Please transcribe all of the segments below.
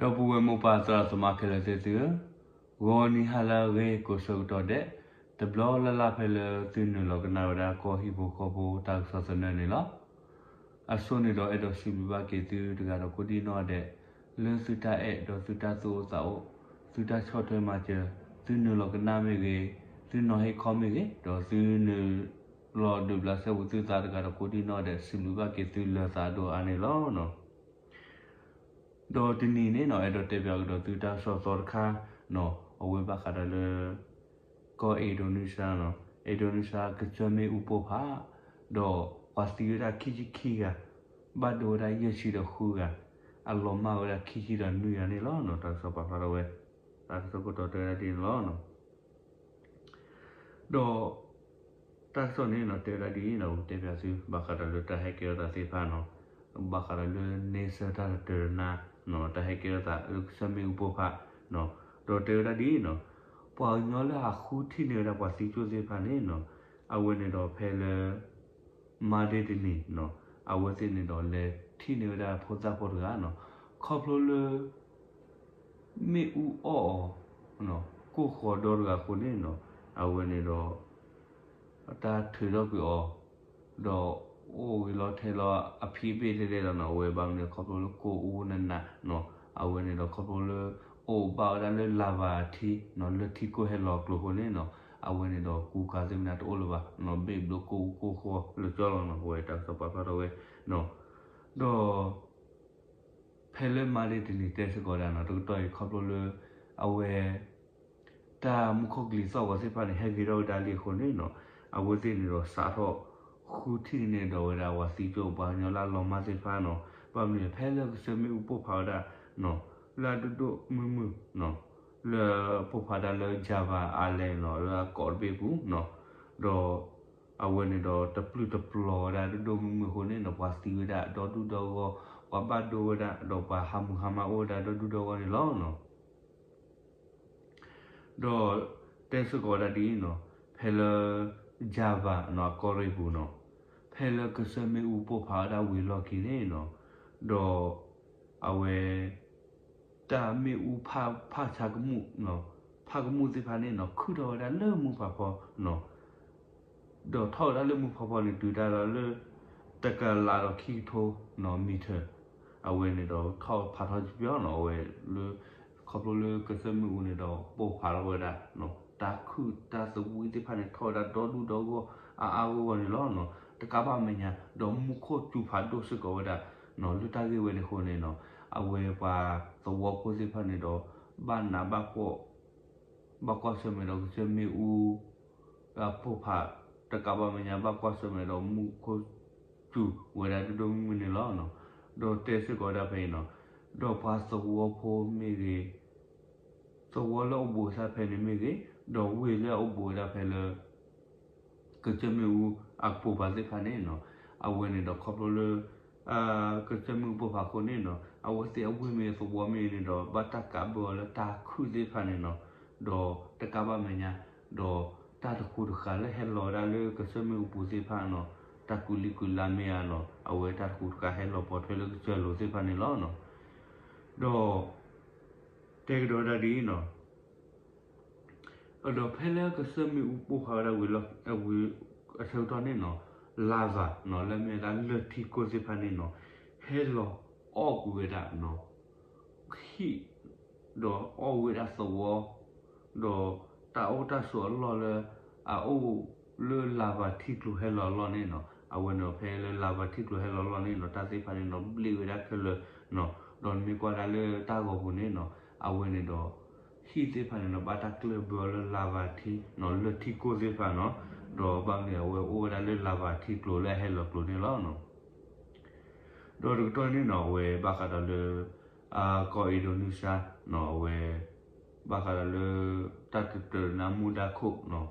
ဒီပုၢ်ဝဲၢ်မိၢ်ပၢ်သရၣ်သမါခဲလၢာ်သ့ၣ်သုဧၢ, ဂီၤနံၤဟါလၢအဂ့ၤကိးဆၢကတီၢ်ဒဲး, တဘျီလၢ်လၢ်ဖဲလၢသုနုာ်လီၤကနၣ်ဝဲဒၣ်ကီၢ်ဟံၣ်ဖိဃီဖိတၢ်ကစီၣ်သနၢၣ်န့ၣ်လီၤ. အဆိန့ၣ်ဒီးအဲၣ်ဒိးစံးဘျုးဘၣ်က့ၤသုတဂၤဒီးကိးဒံၣ်နီၣ်ဒဲး, လၢသုတၢ်အဲၣ်ဒီးသုတၢ်သူၣ်အိၣ်သးအိၣ်, သုတၢ်ဆီၣ်ထွဲမၤစၢၤ, သုနုာ်လီၤကနၣ်မ့ၢ်ဂ့ၤ, သုနီၤဟ့ၣ်ခီမ့ၢ်ဂ့ၤ, ဒီးသုနုာ်လီၤဒုးဘျးစဲဘူးသုသးတဂၤဒီးကိးဒံၣ်နီၣ်ဒဲး စံးဘျုးဘၣ်က့ၤသုလၢသးဒိၣ်အါန့ၣ်လီၤ. ဒီးတနံၤန့ၣ်နီၣ် အဲၣ်ဒိးတဲပၠးကဒီးသုတၢ်ကစီၣ်သီတခါနီၣ် အဝဲဘၣ်ဃးဒီးလၢ ကီၢ်အ့ဒိနံၡါနီၣ်, အ့ဒိနံၡါကစၢၢ်မ့ၣ်အူပိၢ်ဖး ဒီးပှၤသံဝဲဒၣ်ခံဆံခံဂၤ, ဘၣ်ဒိဝဲဒၣ်ယဲၢ်ဆံဒီးဃုဂၤ, အလီၤမၢ်ဝဲဒၣ်ခံဆံဒီးနွံဂၤန့ၣ်လီၤ. တၢ်ကစီၣ်ပာ်ဖျါထီၣ်ဝဲ, တၢ်ကစီၣ်ခိၣ်တီတဲဝဲဒၣ်ဒ်န့ၣ်လီၤ. ဒီး တၢ်ကစီၣ်န့ၣ်နီၣ် တဲဝဲဒၣ်ဒ်အံၤနီၣ် တဲပၠးသု ဘၣ်ဃးဒီးလၢတၢ်ဟဲကဲထီၣ်သးသ့ၣ်တဖၣ်နီၣ်, ဘၣ်ဃးဒီးလၢန့ဆၢၣ်တၢ်တတၢာ်တနါနီၣ် တၢ်ဟဲကဲထီၣ်သးလၢကစၢၢ်မ့ၣ်အူပိၢ်ဖးနီၣ်, ဒီးတဲဝဲဒၣ်ဒ်အံၤနီၣ်, ပှၤကညီလၢအဃုထံၣ်န့ၢ်ဝဲဒၣ်ပှၤသံကၠိၣ်သ့ၣ်တဖၣ်န့ၣ်နီၣ်, အဝဲန့ၣ်ဒီးဖဲလၢ Monday တနံၤနီၣ်, အဝဲသ့ၣ်န့ၣ်ဒီးလဲၤထံၣ်န့ၢ်ဝဲဒၣ်ဖိသၣ်ဖိတဂၤနီၣ်, ခီဖျိလၢ မ့ၣ်အူအီၣ်အီၤ ကိၢ်ဃီၤဒီတဂၤအဃိန့ၣ်နီၣ်, အဝဲန့ၣ်ဒီး တၢ်ထုးထီၣ်ကွံာ်အီၤ, ဒီးအိၣ်ဂ့ၤလီၤထဲလီၤအဖံးအဘ့ၣ်ထဲလဲၣ်လီၤနီၣ်, အဝဲဘၣ်မနုၤခီဖျိလၢကိၢ်အူနးနးနီၣ်, အဝဲန့ၣ်ဒီးခီဖျိလၢ အိၣ်ဘၣ်ဝဲဒၣ်လၢလၤဘၤထံနီၣ် လၢထံကိၢ်ဟဲလီၤအကျိၤအဃိန့ၣ်နီၣ်, အဝဲန့ၣ်ဒီးကူကၤသ့ၣ်မနုၤတအိၣ်လၢၤဘၣ်နီၣ်, ဘ့ၣ်ဘျိကိၢ်အူကိၢ်ဃီလၢကၠီလီၤနီၣ်, အဝဲတၢ်ကစီၣ်ပာ်ဖျါထီၣ်ဝဲနီၣ်, ဒီး ဖဲလၢ Monday တနံၤတဲစ့ၢ်ကီးဝဲဒၣ်နီၣ်, တကတီၢ်အံၤခီဖျိလၢ အဝဲ တၢ်မူခိၣ်ကလံၤသီၣ်ဂီၤသ့ၣ်တဖၣ်န့ၣ် ဟဲဂ့ၤထီၣ်ဝဲဒၣ်လံအဃိန့ၣ်နီၣ်, အဝဲသ့ၣ်န့ၣ်ဒီးစးထီၣ်ဃုထံၣ်န့ၢ်ဒီးဝဲဒၣ်ပှၤသံကၠိၣ်ပှၤကညီလၢအလီၤမၢ်သ့ၣ်တဖၣ်နီၣ်, ဘၣ်မနုၤလဲၣ် ဖဲလၢကစၢၢ်မ့ၣ်အူပိၢ်ဖးဝဲဒၣ်နီၣ်, လၢအဒိၣ်ဒိၣ်မုၢ်မုၢ်နီၣ်, လၢပိၢ်ဖးဒၣ်လၢ Java Island နီၣ် လၢအကီးတဘ့ၣ်ပူၤနီၣ်, ဒီး အဝဲန့ၣ်ဒီးတပျုာ်တပျီၤဝဲဒၣ်ဒိၣ်ဒိၣ်မုၢ်မုၢ်အဃိန့ၣ်နီၣ်, ပှၤသံဝဲဒၣ်ဒီဒူၣ်ဒီဂီၢ်, ပှၤဘၣ်ဒိဝဲဒၣ် ဒီးပှၤဟးမုၢ်ဟါမါအိၣ်ဝဲဒၣ်ဒီဒူၣ်ဒီဂီၢ်န့ၣ်လီၤနီၣ်. ဒီးတဲစ့ၢ်ကီးဝဲဒၣ်ဒ်အံၤနီၣ်, ဖဲလၢ Java နီၣ် အကီၢ်ရ့ၣ်ပူၤနီၣ်, ဖဲလၢကစၢၢ်မ့ၣ်အူပိၢ်ဖးဝဲဒၣ်ဝံၤအလီၢ်ခံန့ၣ်နီၣ်, ဒီး အဝဲ တၢ်မ့ၣ်အူဖးဆါကမူၣ်, ဖးကမူၣ်သ့ၣ်တဖၣ်န့ၣ်နီၣ် ခုၣ်ထီၣ်ဝဲဒၣ်လၢမူဖးဖီနီၣ်, ဒီးထီၣ်ဝဲဒၣ်လၢမူဖးဖီန့ၣ် တုၤတၢ်လီၤလၢ တကလးဒီးခံကထိနီၣ် မံၤထၢၣ်, အဝဲန့ၣ်ဒီးထီၣ်ဖးထီၣ်စံပျီနီၣ်, အဝဲလၢ ခီဖျိလၢကစၢၢ်မ့ၣ်အူန့ၣ်ဒီးပိၢ်ဖးထီၣ်ဝဲဒၣ်နီၣ်, တၢ်ခုၣ်တၢ်သဝံသ့ၣ်တဖၣ်န့ၣ် ထီၣ်ဝဲဒၣ်ဒီဒူၣ်ဒီဂီၢ်အါအါဂီၢ်ဂီၢ်န့ၣ်လီၤနီၣ်, တကးဘၣ်မဲာ်ညါ ဒီးမူခိၣ်စူၤဖးဒိၣ်စ့ၢ်ကီးဝဲဒၣ်နီၣ်, လၢတၢ်ဂ့ၢ်ဝဲန့ၣ်အဃိန့ၣ်နီၣ်, အဝဲပှၤသဝီဖိသ့ၣ်တဖၣ်န့ၣ်ဒီး ဘၣ်နးဘၣ်ဖှီၣ် ဘၣ်ကွၢ်ဆၢၣ်မဲာ်ဒီးကစၢၢ်မ့ၣ်အူ အပိၢ်ဖး တကးဘၣ်မဲာ်ညါ ဘၣ်ကွၢ်ဆၢၣ်မဲာ်ဒီးမူခိၣ်စူၤဝဲဒၣ်ဒိၣ်ဒိၣ်မုၢ်မုၢ်န့ၣ်လီၤ. ဒီးတဲစ့ၢ်ကီးဝဲဒၣ်ဖဲအံၤနီၤ, ဒီးပှၤသဝီဖိမ့ၢ်ဂ့ၤ, သဝီလၢအအိၣ်ဘူးအသးဖဲန့ၣ်မ့ၢ်ဂ့ၤ, ဒီးဝ့ၢ်လၢအအိၣ်ဘူးဝဲဒၣ်ဖဲလၢ ကစၢၢ်မ့ၣ်အူအကပိာ်ဖးသ့ၣ်တဖၣ်န့ၣ်နီၤ, အဝဲန့ၣ်ဒီးခီဖျိလၢ ကစၢၢ်မ့ၣ်အူပိာ်ဖးအဃိန့ၣ်နီၤ, အဝဲသ့ၣ်အဝ့ၢ်မ့ၢ်သဝီမ့ၢ်န့ၣ်ဒီး ဘၣ်တၢ်ကးဘၢအီၤလၢတၢ်ခုၣ်သ့ၣ်တဖၣ်န့ၣ်နီၤ, ဒီးတကးဘၣ်မဲာ်ညါ, ဒီးတၢ်တဃူတဃာ်လၢဟဲလီၤဝဲဒၣ်လၢကစၢၢ်မ့ၣ်အူပူၤသ့ၣ်တဖၣ်နီၤ, တၢ်ကူးလံာ်ကူးလါမ့ၢ်ဧါနီၤ, အဝဲတၢ်တဃူတဃာ်ဟဲလီၤပိာ်ထွဲလၢကစၢၢ်လိၤသ့ၣ်တဖၣ်န့ၣ်လီၤ. ဒီး တဲကဒီးဝဲဒၣ်ဒ်အံၤနီၤ, ဒီးဖဲလၢကစၢၢ်မ့ၣ်အူပိာ်ဖးဝဲဒၣ်ဝံၤအဆၢကတီၢ်န့ၣ်နီၤ, လၤဘၣ်နီၤ လၢမ့ၢ်ဝဲဒၣ်လၢၢ်ထံကိၢ်သ့ၣ်တဖၣ်န့ၣ်နီၤ, ဟဲလီၤအီၣ်ကွံာ်ဝဲဒၣ်နီၤ, ဟံၣ်, ဒီးအီၣ်ဝဲဒၣ်သဝီ, ဒီးတၢ်အိၣ်တၢ်ဆိးအလီၢ်လၢ အအိၣ်လၢလၤဘၣ်ထံကျိၤဟဲလီၤအလီၢ်န့ၣ်နီၤ, အဝဲန့ၣ်ဖဲလၢလၤဘၣ်ထံကျိၤဟဲလီၤအလီၢ်န့ၣ်နီၤ, တၢ်သ့ၣ်တဖၣ်န့ၣ်နီၤ ဘျ့ၣ်ဝဲဒၣ်ခဲလၢာ်နီၤ, ဒီးနမ့ၢ်ကွၢ်ဒၣ်လၢတၢ်ဂီၤပူၤန့ၣ်နီၤ, အဝဲန့ၣ်ဒီး ဟံၣ်သ့ၣ်တဖၣ်န့ၣ်နီၤ ဘၣ်တၢ်ကျၢၢ်ဘၢအီၤလၢလၤဘၣ်ထံနီၤ, လၢၢ်ထံကိၢ်သ့ၣ်တဖၣ်နီၤ, ဒီးဘၣ်မနုၤအဝဲအိၣ်ဝဲဒၣ်လၢလၤဘၣ်ထံကျိၤလၢအဟဲလီၤကျိၤန့ၣ်လီၤ. ဒီးတကတီၢ်န့ၣ်နီၤ အဝဲဘၣ်ဃးဒီးလၢ ကီၢ်အ့ဒိနံၡါနီၤ အဝဲ ဘၣ်ဃးဒီးလၢ တၢ်တတၢာ်တနါမူဒါခိၣ်နီၤ,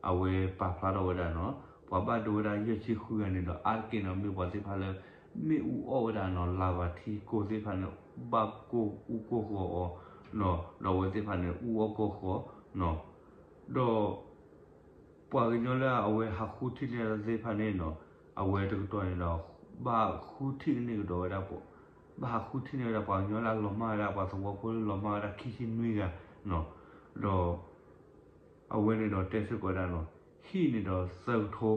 အဝဲပာ်ဖျါထီၣ်ဝဲဒၣ်နီၤ, ပှၤဘၣ်ဒိဝဲဒၣ်ယဲၢ်ဆံဃုဂၤန့ၣ်ဒီး အါတက့ၢ်နီၤ မ့ၢ်ပှၤသ့ၣ်တဖၣ်လၢ မ့ၣ်အူအီၣ်ဝဲဒၣ်နီၤ လၤဘၣ်ထံကိၢ်သ့ၣ်တဖၣ်န့ၣ် ဘၣ်ကိၢ်အူကိၢ်ဃီအီၤနီၤ, ဒီးအဝဲသ့ၣ်တဖၣ်န့ၣ် အူအီၣ်ကိၢ်ဃီနီၤ, ဒီး ပှၤကညီလၢအဝဲဟးဃုထံၣ်န့ၢ်သ့ၣ်တဖၣ်န့ၣ်နီၤ, အဝဲတကတီၢ်န့ၣ်ဒီး ဘၣ်ဃုထံၣ်န့ၢ်ကဒီးဝဲဒၣ်ပှၤ ဘၣ်ဟးဃုထံၣ်န့ၢ်ဝဲဒၣ်ပှၤကညီလၢအလီၤမၢ်ဝဲဒၣ်ပှၤသဝီဖိလၢလီၤမၢ်ဝဲဒၣ်ခံဆံနွံဂၤနီၤ, ဒီး အဝဲန့ၣ်ဒီးတဲစ့ၢ်ကီးဝဲဒၣ်နီၤ, ဟံၣ်န့ၣ်ဒီးသၢကထိ,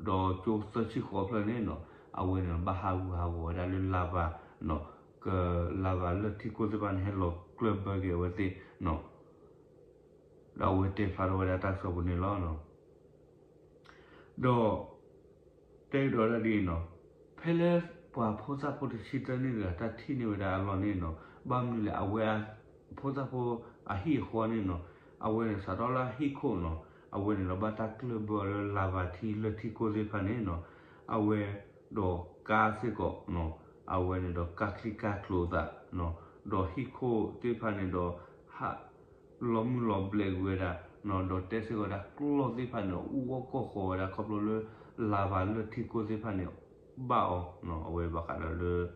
ဒီးကၠိသၢဆံဃိးဖျၢၣ်န့ၣ်နီၤ, အဝဲန့ၣ်ဘၣ်ဟးဂူာ်ဟးဂီၤဝဲဒၣ်လၢလၤဘၣ်နီၤ, ကလၤဘၣ်လၢၢ်ထံကိၢ်သ့ၣ်တဖၣ်န့ၣ် ဟဲလီၤကျၢၢ်ဘၢက့ၤအဝဲသ့ၣ်နီၤ, ဒီးအဝဲတဲဖျါထီၣ်ဝဲဒၣ်တၢ်ကစီၣ်ပူၤန့ၣ်လီၤ. ဒီး တဲကဒီးဒၣ်ဒ်အံၤနီၤ, ဖဲလၢပှၤဖိသၣ်ဖိတဆံသၢနံၣ်တဂၤ တၢ်ထံၣ်န့ၢ်ဝဲဒၣ်အလီၢ်န့ၣ်နီၤ, ဘၣ်မနုၤလဲၣ် အဝဲအဖိသၣ်ဖိအဟံၣ်အဃီန့ၣ်နီၤ, အဝဲန့ၣ်စးထီၣ်လၢအဟံၣ်ခိၣ်နီၤ, အဝဲန့ၣ်ဒီးဘၣ်တၢ်ကျၢၢ်ဘၢအီၤလၢလၤဘၣ်ထံလၢၢ်ထံကိၢ်သ့ၣ်တဖၣ်န့ၣ်နီၤ, အဝဲဒီးကါစ့ၢ်ကီးနီၤ, အဝဲန့ၣ်ဒီးကါချံကါကျိၤအသးနီၤ, ဒီးဟံၣ်ခိၣ်သ့ၣ်တဖၣ်န့ၣ်ဒီး ဟး လီၤမုၢ်လီၤဘျဲးကွံာ်ဝဲဒၣ်နီၤ, ဒီးတဲစ့ၢ်ကီးဝဲဒၣ်ကျီၢ်သ့ၣ်တဖၣ်န့ၣ် အူအီၣ်ကီၢ်ဃီဝဲဒၣ် ခီဖျိလၢ လၤဘၣ်လၢၢ်ထံကိၢ်သ့ၣ်တဖၣ်န့ၣ် ဘၣ်အီၤနီၤ, အဝဲဘၣ်ဃးဒီးလၢ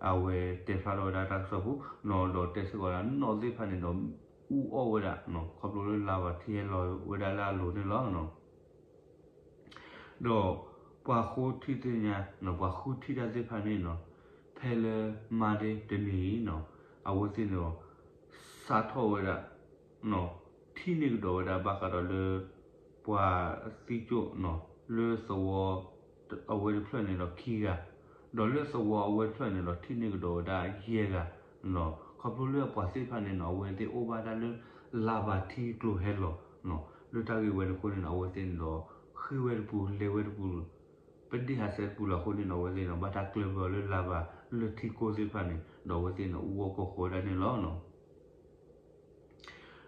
အဝဲတဲဖျါထီၣ်ဝဲဒၣ်တၢ်ကစီၣ်ပူၤနီၤ, ဒီးတဲစ့ၢ်ကီးဝဲဒၣ်နီၣ်သ့ၣ်တဖၣ်န့ၣ်ဒီး အူအီၣ်ဝဲဒၣ်နီၤ, ခီဖျိလၢလၤဘၣ်ထံဟဲလီၤဝဲဒၣ်လၢအလိၤန့ၣ်လီၤ. ဒီးပှၤဃုထံၣ်သ့ၣ်ညါနီၤ, ပှၤဃုထံၣ်တၢ်သ့ၣ်တဖၣ်န့ၣ်နီၤ, ဖဲလၢမၤဒ့တနံၤအံၤနီၤ, အဝဲသ့ၣ်န့ၣ်ဒီး စးထီၣ်ဝဲဒၣ် ထံၣ်န့ၢ်ကဒီးဝဲဒၣ်ဘၣ်ဃးဒီးလၢ ပှၤသံကၠိၣ်နီၤ, လၢသဝီအဝဲတဖျၢၣ်န့ၣ်ဒီးခံဂၤ, ဒီးလၢသဝီအဝဲတဖျၢၣ်န့ၣ်ဒီးထံၣ်န့ၢ်ကဒီးဝဲဒၣ်ယဲၢ်ဂၤနီၤ, ခီဖျိလၢအပှၤသ့ၣ်တဖၣ်န့ၣ်နီၤ, အဝဲသ့ၣ်အိၣ်ဘၣ်တၢ်လၢ လၤဘၣ်ထံကျိၤဟဲလီၤနီၤ, လၢတၢ်ဂ့ၢ်ဝဲန့ၣ်အဃိန့ၣ်နီၤ, အဝဲသ့ၣ်န့ၣ်ဒီး ဃ့ၢ်ဝဲတပူၤ လဲၤဝဲတပူၤ ပဒ့ၣ်ဟးဆှဲးတပူၤလီၤအဃိန့ၣ်နီၤ, အဝဲသ့ၣ်န့ၣ် ဘၣ်တၢ်ကျၢၢ်ဘၢအီၤလၢလၤဘၣ်လၢၢ်ထံကိၢ်သ့ၣ်တဖၣ်န့ၣ် ဒီးအဝဲသ့ၣ်န့ၣ် အူအီၣ်ကီၢ်ဃီဝဲဒၣ်န့ၣ်လီၤ.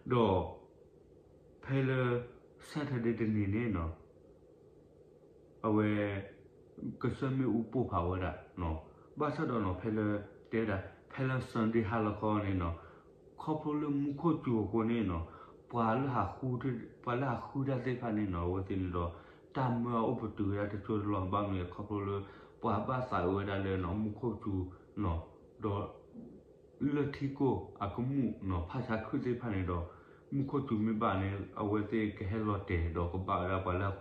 ဒီး ဖဲလၢ Saturday တနံၤန့ၣ်နီၤ, အဝဲ ကစၢၢ်မ့ၣ်အူပိၢ်ဖးဝဲဒၣ်နီၤ, ဘၣ်ဆၣ်ဒီးနီၤ ဖဲလၢ တဲဝဲဒၣ် ဖဲလၢ Sunday ဟါလီၤခီန့ၣ်နီၤ, ခီဖျိလၢမူခိၣ်စူၤအဃိန့ၣ်နီၤ, ပှၤလၢ ပှၤလၢဟးဃုတၢ်သ့ၣ်တဖၣ်န့ၣ်နီၤ, အဝဲသ့ၣ်န့ၣ်ဒီး တၢ်မၢအအိၣ်ပတုာ်ဝဲဒၣ်တစိၢ်တလီၢ် ဘၣ်မနုၤလဲၣ် ခီဖျိလၢ ပှၤဘၣ်သးဝဲဒၣ်လၢနီၤ မူခိၣ်စူၤနီၤ, ဒီး လၢၢ်ထံကိၢ်အကမူၣ်နီၤ ဖးဆါခုၣ်သ့ၣ်တဖၣ်န့ၣ်ဒီး မူခိၣ်စူၤမ့ၢ်ဘၣ်န့ၣ် အဝဲသ့ၣ်ကဟဲလီၤတဲာ်ဒီးကဘၣ်ဝဲဒၣ်ပှၤလၢ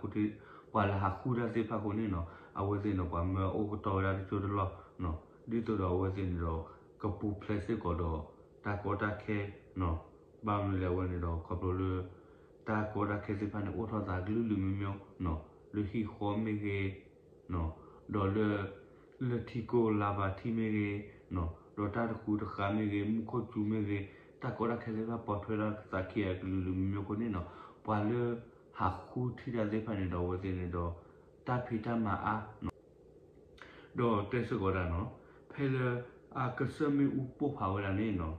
ပှၤလၢဟးဃုတၢ်သ့ၣ်တဖၣ်အဃိန့ၣ်နီၤ, အဝဲသ့ၣ်န့ၣ် ပှၤမၢအအိၣ်ကတီၢ်ဝဲဒၣ်တစိၢ်တလီၢ်နီၤ, ဒ်သိးဒီးအဝဲသ့ၣ်န့ၣ်ဒီး ကပူၤဖျဲးစ့ၢ်ကီးဒီး တၢ်ကီတၢ်ခဲနီၤ, ဘၣ်မနုၤလဲၣ်အဝဲန့ၣ်ဒီး ခီဖျိလၢ တၢ်ကီတၢ်ခဲသ့ၣ်တဖၣ်န့ၣ် အိၣ်ထီၣ်သးကလုာ်ကလုာ်မံၤမံၤနီၤ, လၢဟံၣ်ဃီမ့ၢ်ဂ့ၤ ဒီးလၢ လၢၢ်ထံကိၢ်လၤဘၣ်ထံမ့ၢ်ဂ့ၤ, ဒီးတၢ်တဃူတဃာ်မ့ၢ်ဂ့ၤ, မူခိၣ်စူၤမ့ၢ်ဂ့ၤ, တၢ်ကီတၢ်ခဲသ့ၣ်တဖၣ်ပိာ်ထွဲထီၣ်သးခံဂၤကလုာ်ကလုာ်မံၤမံၤအဃိန့ၣ်နီၤ, ပှၤလၢ ဟးဃုထံၣ်တၢ်သ့ၣ်တဖၣ်န့ၣ်ဒီး အဝဲသ့ၣ်န့ၣ်ဒီး တၢ်ဖံးတၢ်မၤအါနီၤ, ဒီးတဲစ့ၢ်ကီးဒၣ်နီၤ, ဖဲလၢ အကစၢၢ်မ့ၣ်အူပိၢ်ဖးဝဲဒၣ်န့ၣ်နီၤ,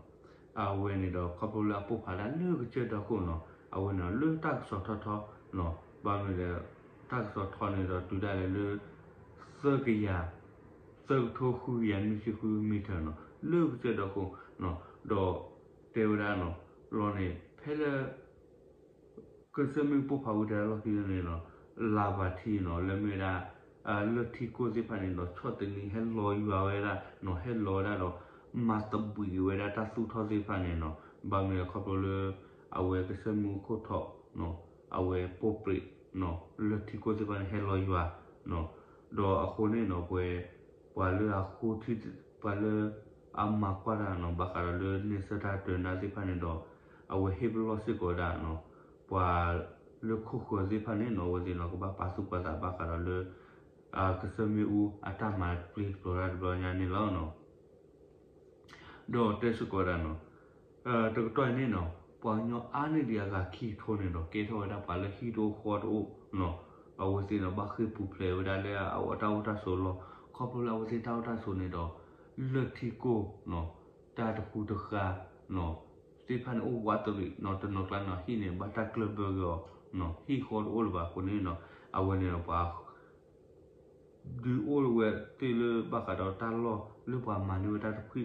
အဝဲန့ၣ်ဒီး ခီဖျိလၢအပိၢ်ဖးဒၣ်လၢကစၢၢ်ဒီခိၣ်နီၤ, အဝဲန့ၣ်လၢတၢ်ကစီၣ်ထီထီနီၤ, ဘၣ်မနုၤလဲၣ် တၢ်ကစီၣ်ထီန့ၣ်ဒီးတုၤဒၣ်လဲာ်လၢ သၢကယၤ သၢကထိဃုကယၤနွံဆံဃုမံထၢၣ်နီၤ, လၢကစၢၢ်ဒီခိၣ်နီၤ, ဒီးတဲဝဲဒၣ်နီၤ, လီၤန့ၣ် ဖဲလၢ ကစၢၢ်မ့ၣ်အူပိၢ်ဖးဝဲဒၣ်လီၢ်ခံန့ၣ်နီၤ, လၤဘၣ်ထံနီၤ, လၢမ့ၢ်ဝဲဒၣ် လၢၢ်ထံကိၢ်သ့ၣ်တဖၣ်န့ၣ်ဒီး ဆီၣ်သနံးဟဲလီၤယွၤဝဲဒၣ်နီၤ, ဟဲလီၤဝဲဒၣ်ဒီး မၤသဘှံးက့ၤဝဲဒၣ်တၢ်သူၣ်ထီၣ်သ့ၣ်တဖၣ်န့ၣ်နီၤ, ဘၣ်မနုၤလဲၣ်ခီဖျိလၢ အဝဲကစၢၢ်မ့ၣ်အူခိၣ်ထီၣ်နီၤ, အဝဲပိၢ်ပြံးနီၤ, လၢၢ်ထံကိၢ်သ့ၣ်တဖၣ်န့ၣ်ဟဲလီၤယွၤနီၤ, ဒီးအဃိန့ၣ်နီၤ ပှၤ ပှၤလၢအဃုထံ ပှၤလၢ အမၤကွၢ်တၢ်နီၤ, ဘၣ်ဃးဒီးလၢန့ဆၢၣ်တၢ်တနါသ့ၣ်တဖၣ်န့ၣ်ဒီး အဝဲဟ့ၣ်ပလီၢ်စ့ၢ်ကီးဝဲဒၣ်နီၤ, ပှၤလၢခိၣ်ဃၢၤသ့ၣ်တဖၣ်န့ၣ်နီၤ, အဝဲသ့ၣ်နီၤ ကဘၣ်ပာ်သူၣ်ပာ်သးဘၣ်ဃးဒီးလၢ ကစၢၢ်မ့ၣ်အူအတၢ်မၤပျံၤတပျီၤတၢ်တဘျီညါန့ၣ်လီၤ. ဒီးတဲစ့ၢ်ကီးဝဲဒၣ်နီၤ, တကတီၢ်အံၤန့ၣ်နီၤ, ပှၤကညီအါန့ၢ်ဒံးအဂၤခံကထိန့ၣ်ဒီး ကဲထီၣ်ဝဲဒၣ်ပှၤလၢဟံၣ်တအိၣ်ဃီတအိၣ်နီၤ, အဝဲသ့ၣ်န့ၣ် ဘၣ်ဃ့ၢ်ပူၤဖျဲးဝဲဒၣ်လၢအတၢ်အိၣ်တၢ်ဆိးလီၢ်, ခီဖျိလၢအဝဲသ့ၣ်တၢ်အိၣ်တၢ်ဆိးန့ၣ်ဒီး လၢၢ်ထံကိၢ်နီၤ, တၢ်တဃူတဃာ်နီၤ, သ့ၣ်တဖၣ်န့ၣ်အိၣ်ဝးတရံးနီၤ, တနီၤကျါန့ၣ် ဟံၣ်န့ၣ် ဘၣ်တၢ်ကျၢၢ်ဘၢက့ၤအီၤနီၤ, ဟံၣ်ဃီတအိၣ်လၢၤဘၣ်အဃိန့ၣ်နီၤ, အဝဲန့ၣ်ဒီးပှၤ ဒုးအိၣ်ဝဲသ့ၣ်လၢဘၣ်ဃးဒီးတၢ်လီၢ် လၢပှၤမၤန့ၢ်ဝဲတၢ်တဖှံ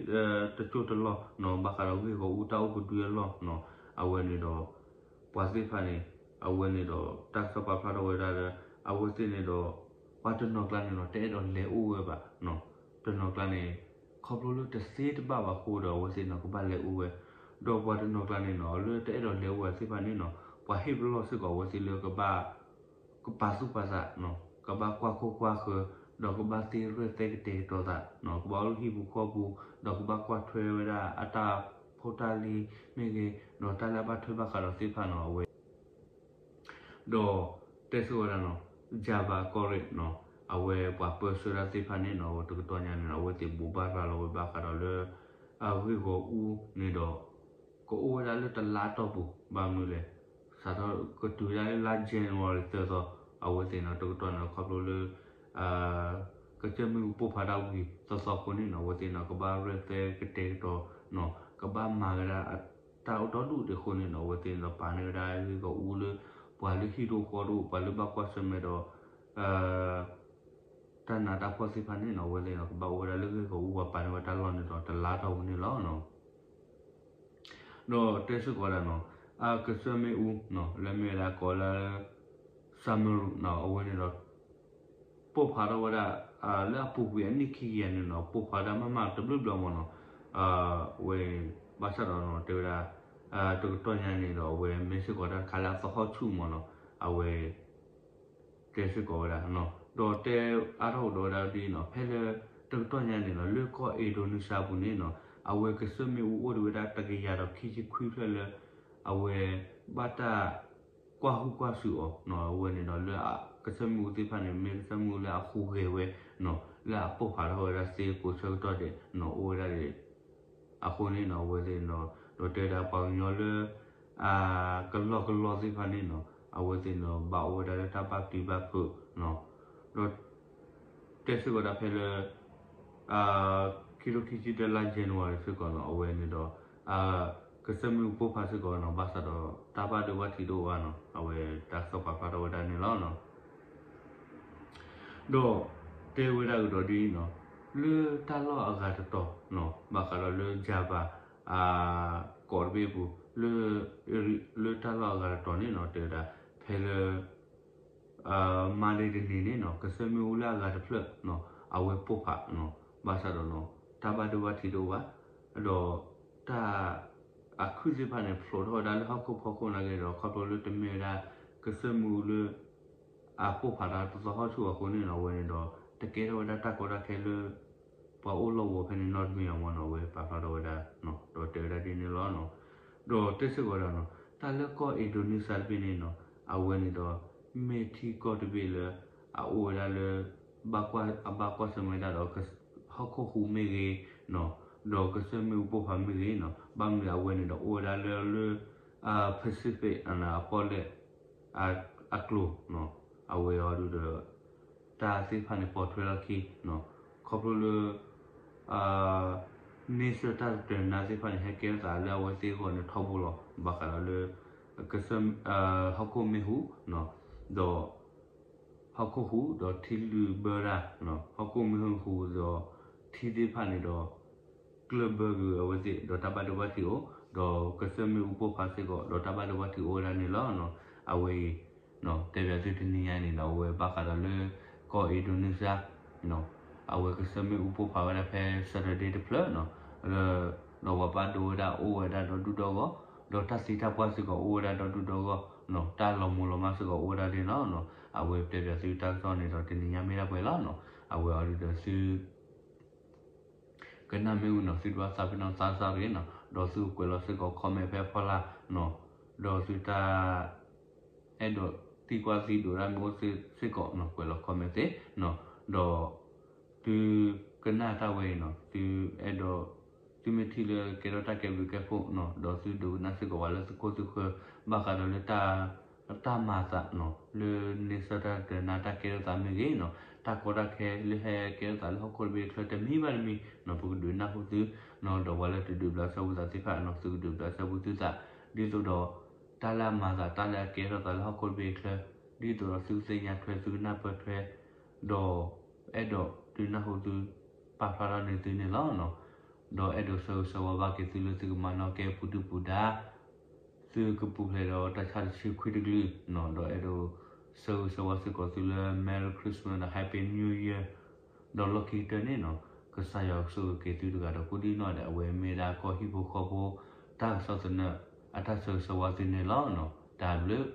တစိၢ်တလီၢ်နီၤ, ဘၣ်ဃးဒီးဂ့ၢ်ဂီၢ်အူတၢ်အိၣ်ကဒုအလီၢ်နီၤ, အဝဲန့ၣ်ဒီး ပှၤသ့ၣ်တဖၣ်န့ၣ် အဝဲန့ၣ်ဒီး တၢ်ကစီၣ်ပာ်ဖျါထီၣ်ဝဲဒၣ်လၢ အဝဲသ့ၣ်န့ၣ်ဒီး ပှၤတနီၤကျါန့ၣ်နီၤ တအဲၣ်ဒိးလဲၤအိၣ်ဝဲဘၣ်နီၤ, တနီၤကျါန့ၣ် ခီဖျိလၢတသ့တဘၣ်ဘၣ်အဃိဒီး အဝဲသ့ၣ်န့ၣ် ကဘၣ်လဲၤအိၣ်ဝဲ, ဒီးပှၤတနီၤကျါန့ၣ်နီၤ လၢတအဲၣ်ဒိးလဲၤအိၣ်ဝဲသ့ၣ်တဖၣ်န့ၣ်နီၤ ပှၤဟ့ၣ်ပလီၢ်စ့ၢ်ကီးအဝဲသ့ၣ်လၢကဘၣ် ကပာ်သူၣ်ပာ်သးနီၤ, ကဘၣ်ကွၢ်ခိၣ်ကွၢ်ဃၢၤ ဒီးကဘၣ်သ့ရဲၣ်သဲကတဲာ်ကတီၤသး, ကဘၣ်အိၣ်လၢဟံၣ်ပူၤဃီပူၤ, ဒီးကဘၣ်ကွၢ်ထွဲဝဲဒၣ်အတၢ်ဖိတၢ်လံၤမ့ၢ်ဂ့ၤ, ဒီးတၢ်လၢအဘၣ်ထွဲဘၣ်ဃးဒီးသ့ၣ်တဖၣ်န့ၣ် အဝဲ ဒီးတဲစ့ၢ်ကီးဝဲဒၣ်န့ၣ်, ကၠၤဘၣ်ကီၢ်ရ့ၣ်န့ၣ်, အဝဲပှၤပၢဆှၢတၢ်သ့ၣ်တဖၣ်န့ၣ်န့ၣ် အဝဲတကတီၢ်ညါန့ၣ် အဝဲသ့ၣ်ဘိးဘၣ်ရၤလီၤဝဲဘၣ်ဃးဒီးလၢ အဂ့ၢ်ဂီၢ်အူန့ၣ်ဒီး ကအိၣ်ဝဲဒၣ်လၢတလါအတီၢ်ပူၤ ဘၣ်မနုၤလဲၣ်, စးထီၣ်ကတုၤဝဲဒၣ်လၢလါ January သၢသီ, အဝဲသ့ၣ်န့ၣ် တကတီၢ်န့ၣ် ခီဖျိလၢ ကစၢၢ်မ့ၣ်အူပိၢ်ဖးတၢ်ဝံၤသီသီအဃိန့ၣ်န့ၣ် အဝဲသ့ၣ်န့ၣ် ကဘၣ်ရဲၣ်သဲကတဲာ်ကတီၤန့ၣ် ကဘၣ်မၤဝဲဒၣ်တၢ်အိၣ်ဒီဒူၣ်ဒံးအဃိန့ၣ်န့ၣ် အဝဲသ့ၣ်န့ၣ်ဒီး ပာ်န့ၢ်ဝဲဒၣ်ဂ့ၢ်ဂီၢ်အူလၢ ပှၤလၢဟံၣ်တအိၣ်ဃီတအိၣ် ပှၤလၢဘၣ်ကွၢ်ဆၢၣ်မဲာ်ဒီး တၢ်နးတၢ်ဖှီၣ်သ့ၣ်တဖၣ်န့ၣ်န့ၣ် အဝဲသ့ၣ်န့ၣ် ကဘၣ်အိၣ်ဝဲဒၣ်လၢဂ့ၢ်ဂီၢ်အူ ပှၤပာ်န့ၢ်ဝဲတၢ်လီၢ်န့ၣ်ဒီးတလါတီၢ်ပူၤန့ၣ်လီၤ. ဒီးတဲစ့ၢ်ကီးဝဲဒၣ်န့ၣ်, အကစၢၢ်မ့ၣ်အူန့ၣ် လၢမ့ၢ်ဝဲဒၣ်ကိးလၢ Sameru န့ၣ် အဝဲန့ၣ်ဒီး ပိၢ်ဖးထီၣ်ဝဲဒၣ် လၢအပူၤကွံာ်အနံၣ်ခံကယၤန့ၣ်န့ၣ် ပိၢ်ဖးဒၣ်မးမးတဘျုးဘျီမးန့ၣ်, ဝဲ ဘၣ်ဆၣ်ဒီးန့ၣ် တဲဝဲဒၣ် တကတီၢ်ညါန့ၣ်ဒီး အဝဲမ့ၢ်စ့ၢ်ကီးတၢ်တခါလၢအသဟီၣ်ဆူၣ်မးန့ၣ်, အဝဲ တဲစ့ၢ်ကီးဝဲဒၣ်, ဒီးတဲအါထီၣ်ကဒီးဝဲဒၣ်ဒ်အံၤန့ၣ်, ဖဲလၢ တကတီၢ်ညါန့ၣ်န့ၣ် လၢကီၢ်အ့ၤဒိၤနံစါပူၤန့ၣ်န့ၣ် အဝဲကစၢၢ်မ့ၣ်အူအိၣ်ဒံးဝဲဒၣ်တကယၤဒီးခံဆံခွံဖျၢၣ်လၢ အဝဲ ဘၣ်တၢ်ကွၢ်ဟုၣ်ကွၢ်စူၣ်အီၤန့ၣ်, အဝဲန့ၣ်ဒီးလၢ ကစၢၢ်မ့ၣ်အူသ့ၣ်တဖၣ်န့ၣ် မ့ၢ်ကစၢၢ်မ့ၣ်အူလၢအဟူးဂဲၤဝဲန့ၣ်, လၢအပိၢ်ဖးထီၣ်ဝဲဒၣ်သ့ကိးဆၢကတီၢ်ဒဲးန့ၣ် အိၣ်ဝဲဒၣ်ဒံး အဃိန့ၣ်န့ၣ် အဝဲသ့ၣ်န့ၣ် ဒီးတဲဝဲဒၣ်ပှၤကညီလၢ ကလီကလီသ့ၣ်တဖၣ်န့ၣ်န့ၣ် အဝဲသ့ၣ်န့ၣ် ဘၣ်အိၣ်ဝဲဒၣ်လၢတၢ်ဘၣ်ပျံၤဘၣ်ဖုးန့ၣ်, ဒီး တဲစ့ၢ်ကီးဒၣ်ဖဲလၢ ခံကထိခံဆံတၢလါ January စ့ၢ်ကီးန့ၣ် အဝဲန့ၣ်ဒီး ကစၢၢ်မ့ၣ်အူပိၢ်ဖးစ့ၢ်ကီးန့ၣ် ဘၣ်ဆၣ်ဒီးတၢ်ဘၣ်ဒိဘၣ်ထံးတအိၣ်ဘၣ်န့ၣ် အဝဲတၢ်ကစီၣ်ပာ်ဖျါထီၣ်ဝဲဒၣ်န့ၣ်လီၤ. ဒီးတဲဝဲဒၣ်ကဒီးဒ်အံၤန့ၣ်, လၢတၢ်လီၢ်အဂၤတတီၤန့ၣ် ဘၣ်ဃးဒီးလၢ Java ကိးတဘ့ၣ်အပူၤ လၢ လၢတၢ်လီၢ်အဂၤတတီၤန့ၣ်န့ၣ် တဲဝဲဒၣ် ဖဲလၢ Monday တနံၤန့ၣ်န့ၣ် ကစၢၢ်မ့ၣ်အူလၢအဂၤတဖျၢၣ်န့ၣ် အဝဲပိၢ်ဖးန့ၣ် ဘၣ်ဆၣ်ဒီးန့ၣ် တၢ်ဘၣ်ဒိဘၣ်ထံးတအိၣ်ဘၣ်, ဒီးတၢ် အခုၣ်သ့ၣ်တဖၣ်န့ၣ် ဖျိးထီၣ်ဝဲဒၣ်လၢဟီၣ်ခိၣ်ဖီခိၣ်နာ်က့ဒီး ခီဖျိလၢတမ့ၢ်ဝဲဒၣ် ကစၢၢ်မ့ၣ်အူလၢ အပိၢ်ဖးတၢ်တသီဟီၣ်ဆူၣ်အဃိန့ၣ်န့ၣ် အဝဲန့ၣ်ဒီး တကဲထီၣ်ဝဲဒၣ်တၢ်ကီတၢ်ခဲလၢ ပှၤအိၣ်လီၢ်ဝီၤဖဲန့ၣ်နီတမံၤအမးန့ၣ် အဝဲပာ်ဖျါထီၣ်ဝဲဒၣ် ဒီးတဲဝဲဒၣ်ဒ်န့ၣ်လီၤ. ဒီးတဲစ့ၢ်ကီးဒၣ်န့ၣ် တၢ်လၢကီၢ်အ့ဒိးနံစါတဘ့ၣ်န့ၣ်န့ၣ် အဝဲန့ၣ်ဒီး မ့ၢ်ထံကီၢ်တဘ့ၣ်လၢ အအိၣ်ဝဲဒၣ်လၢ အဘၣ်ကွၢ်ဆၢၣ်မဲာ်ဝဲဒၣ်ဒီး ဟီၣ်ခိၣ်ဟူးမ့ၢ်ဂ့ၤ ဒီးကစၢၢ်မ့ၣ်အူပိၢ်ဖးမ့ၢ်ဂ့ၤန့ၣ် ဘၣ်မနုၤအဝဲန့ၣ်ဒီးအိၣ်ဝဲဒၣ်လၢ လၢ Pacific အပီၣ်လဲၣ် အကျိၤ အဝဲအီၤဒုးဒီး တၢ်သ့ၣ်တဖၣ်န့ၣ်ပိာ်ထွဲလီၢ်ခံ ခီဖျိလၢ န့ဆၢၣ်တၢ်တတၢာ်နါသ့ၣ်တဖၣ်န့ၣ် ဟဲကဲထီၣ်သးလၢအဝဲသ့ၣ်အဂီၢ်န့ၣ်ထီဘိလီၤ. ဘၣ်ဃးဒီးလၢ ကစၢၢ် ဟီၣ်ခိၣ်မ့ၢ်ဟူး ဒီး ဟီၣ်ခိၣ်ဟူးဒီးထံလုာ်ဘၢတၢ် ဟီၣ်ခိၣ်မ့ၢ်ဟူးဒီး ထံသ့ၣ်တဖၣ်န့ၣ်ဒီး ကျၢၢ်ဘၢကွံာ်အဝဲသ့ၣ် ဒီးတၢ်ဘၣ်ဒိဘၣ်ထံးအိၣ် ဒီးကစၢၢ်မ့ၣ်အူပိၢ်ဖးစ့ၢ်ကီး ဒီးတၢ်ဘၣ်ဒိဘၣ်ထံးအိၣ်ဝဲဒၣ်န့ၣ်လီၤ. အဝဲအံၤ တဲဘၣ်သုတနံၤညါန့ၣ်ဒီး အဝဲဘၣ်ဃးဒီးလၢ ကီၢ်အ့ဒိးနံစါ အဝဲကစၢၢ်မ့ၣ်အူပိၢ်ဖးဝဲဒၣ်ဖဲ Saturday တဖျၢၣ် ဒီးပှၤဘၣ်ဒိဝဲဒၣ်အိၣ်ဝဲဒၣ်ဒီဒူၣ်ဒီဂီၢ် ဒီးတၢ်သံတၢ်ပှၢ်စ့ၢ်ကီးအိၣ်ဝဲဒၣ်ဒီဒူၣ်ဒီဂီၢ် တၢ်လီၤမူၤလီၤမၢ်စ့ၢ်ကီးအိၣ်ဝဲဒၣ်န့ၣ်လီၤ. အဝဲတဲဘၣ်သုတၢ်ကစီၣ်န့ၣ်ဒီးတနံၤညါမ့ၢ်ဒၣ်ပှဲၤလီၤ. အဝဲအီၤဒုးဒီးသု ကနၣ်မ့ၢ်ဝံၤန့ၣ် သုတဘၣ်သးပ့ၤနီၣ် subscribe န့ၣ် ဒီးသုကွဲးလီၤစ့ၢ်ကီး comment ဖဲအဖီလာ်န့ၣ် ဒီးသုတၢ် အဲၣ်ဒိးသံကွၢ်သံဒိးတၢ်မ့ၢ်အိၣ်စ့ၢ်ကီးန့ၣ် ကွဲးလီၤ comment သ့န့ၣ် ဒီး သုကနၣ်တၢ်ဝဲအံၤန့ၣ် သုအဲၣ်ဒိး သုမ့ၢ်ထံၣ်လၢကဲထီၣ်တၢ်ကဲဘျုးကဲဖှိၣ်န့ၣ် ဒီးသုဒိကနၣ်စ့ၢ်ကီးဝဲလၢသုခိၣ်သုဃၢၤ ဘၣ်ဃးဒီးလၢတၢ် တၢ်မၤသးန့ၣ် လၢန့ဆၢၣ်တၢ်တတၢာ်နါတၢ်ကဲထီၣ်သးမ့ၢ်ဂ့ၤန့ၣ် တၢ်ကီတၢ်ခဲလၢဟဲကဲထီၣ်သးလၢဟီၣ်ခိၣ်တဘ့ၣ်အချၢတမံၤဘၣ်တမံၤန့ၣ် ပကဒုးနၢ်ဟူသုန့ၣ် ဒီးပှၤလၢတဒုးဘျးစဲဘူးသးသ့ၣ်တဖၣ်န့ၣ် သုကဒုးဘျးစဲဘူးသုသး ဒ်သိးဒီး တၢ်လၢအမၤသးတၢ်လၢအကဲထီၣ်သးလၢဟီၣ်ခိၣ်တဘ့ၣ်အချၢ ဒ်သိးဒီးသုကသ့ၣ်ညါထွဲသုကနၢ်ပၢၢ်ထွဲ ဒီးအဲၣ်ဒိးဒုးနၢ်ဟူသု ပာ်ဖျါထီၣ်န့ၢ်သုန့ၣ်လီၤ. ဒီးအဲၣ်ဒိးဆၢဂ့ၤဆၢဝါဘၣ်က့ၤသုလၢသုကမၤနီၣ်ကဲပူၤဒုၣ်ပူၤဒါ သုကပူၤဖျဲးဒီးတၢ်ဆၣ်တဆံခွံတကလုာ်န့ၣ် ဒီးအဲၣ်ဒိးဆၢဂ့ၤဆၢဝါစ့ၢ်ကီးသုလၢ Merry Christmas ဒီး Happy New Year ဒီးလီၢ်ခံကတၢၢ်န့ၣ်န့ၣ် ကစၢ်ယွၤကဆိၣ်ဂ့ၤက့ၤသုတဂၤဒီးကိးဒံနီၢ်ဒဲး အဝဲမ့ၢ်ဒၣ်ကီၢ်ဟံၣ်ဖိဃီဖိ တၢ်ကစီၣ်သနၢၣ် အတၢ်ဆၢဂ့ၤဆၢဝါသုန့ၣ်လီၤ. တၢ်ဘျုး